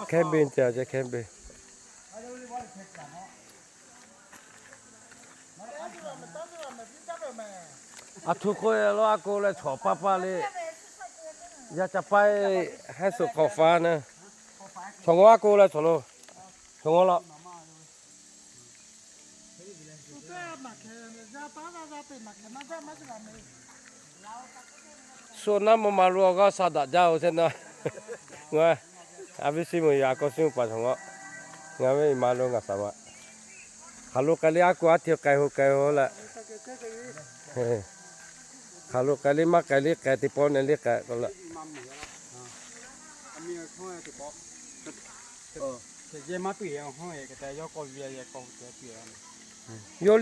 Camping ca ce, camping. Aˬ htoꞈ k'oˆ lo, a k'o leh chawˬ paˇ paˇ le. Yaˇ ca paiˇ haˉ suhˍ hk'awꞈ fa na. Chaw ngaw a k'o leh chaw lo. Chaw ngaw law. Suh naˉ maˇ ma lo awˬ g'aˇ sha daꞈ jaˇ-oˬ chehˇ na. Ngaˬ a viˉ shiˉ mvuhˇ yaꞈ k'aw shiˉ mvuhˇ paˍ chaw ngaw. Ngaˬ ve iˉ ma lo ngaˬ shaˍ ma. Hk'aˬ lo k'ai le, a k'o a hti k'ai ho k'ai ho leh. Hk'aˬ lo k'ai le, maˇ k'ai le, k'ai teˇ pawˆ ne le k'ai k'o leh. Yawˇ